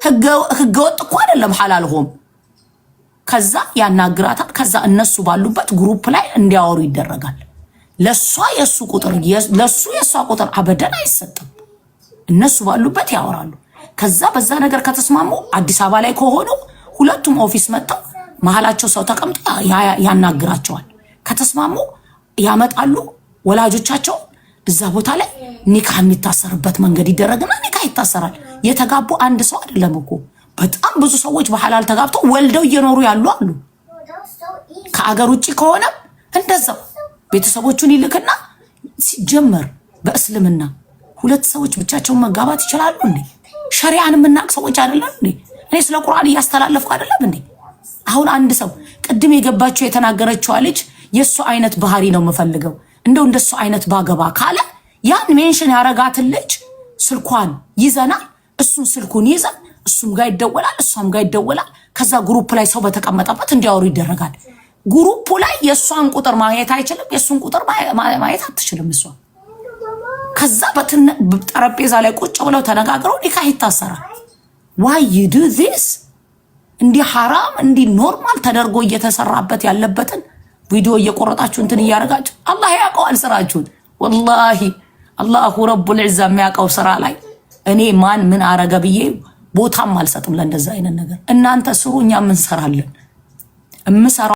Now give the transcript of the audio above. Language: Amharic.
ህገወጥ እኮ አይደለም ሐላል ሆም። ከዛ ያናግራታል። ከዛ እነሱ ባሉበት group ላይ እንዲያወሩ ይደረጋል። ለእሷ የእሱ ቁጥር፣ ለእሱ የእሷ ቁጥር አበደን አይሰጥም። እነሱ ባሉበት ያወራሉ። ከዛ በዛ ነገር ከተስማሙ፣ አዲስ አበባ ላይ ከሆኑ ሁለቱም office መጥተው መሀላቸው ሰው ተቀምጦ ያናግራቸዋል። ከተስማሙ ያመጣሉ ወላጆቻቸው። እዛ ቦታ ላይ ኒካ የሚታሰርበት መንገድ ይደረግና ኒካ ይታሰራል። የተጋቡ አንድ ሰው አይደለም እኮ፣ በጣም ብዙ ሰዎች በሐላል ተጋብተው ወልደው እየኖሩ ያሉ አሉ። ከአገር ውጭ ከሆነም እንደዛው ቤተሰቦቹን ይልክና። ሲጀመር በእስልምና ሁለት ሰዎች ብቻቸውን መጋባት ይችላሉ እንዴ? ሸሪዓን የምናውቅ ሰዎች አይደለም እንዴ? እኔ ስለ ቁርአን እያስተላለፍኩ አይደለም እንዴ? አሁን አንድ ሰው ቅድም የገባችው የተናገረችዋ ልጅ የእሱ አይነት ባህሪ ነው የምፈልገው፣ እንደው እንደሱ አይነት ባገባ ካለ ያን mention ያረጋትን ልጅ ስልኳን ይዘናል። እሱን ስልኩን ይዘን እሱም ጋር ይደወላል፣ እሷም ጋር ይደወላል። ከዛ group ላይ ሰው በተቀመጠበት እንዲያወሩ ይደረጋል። Group ኡ ላይ የእሷን ቁጥር ማየት አይችልም፣ የእሱን ቁጥር ማየት አትችልም እሷ። ከዛ ጠረጴዛ ላይ ቁጭ ብለው ተነጋግረው ኒካህ ይታሰራል። Why you do this? እንዲህ ሐራም እንዲህ normal ተደርጎ እየተሰራበት ያለበትን ቪዲዮ እየቆረጣችሁ እንትን እያደረጋችሁ፣ አላህ ያውቀዋል ስራችሁን። ወላሂ አላሁ ረቡል ዒዛ የሚያውቀው ስራ ላይ እኔ ማን ምን አረገ ብዬ ቦታም አልሰጥም ለእንደዛ አይነት ነገር። እናንተ ስሩ፣ እኛም እንሰራለን። የምሰራው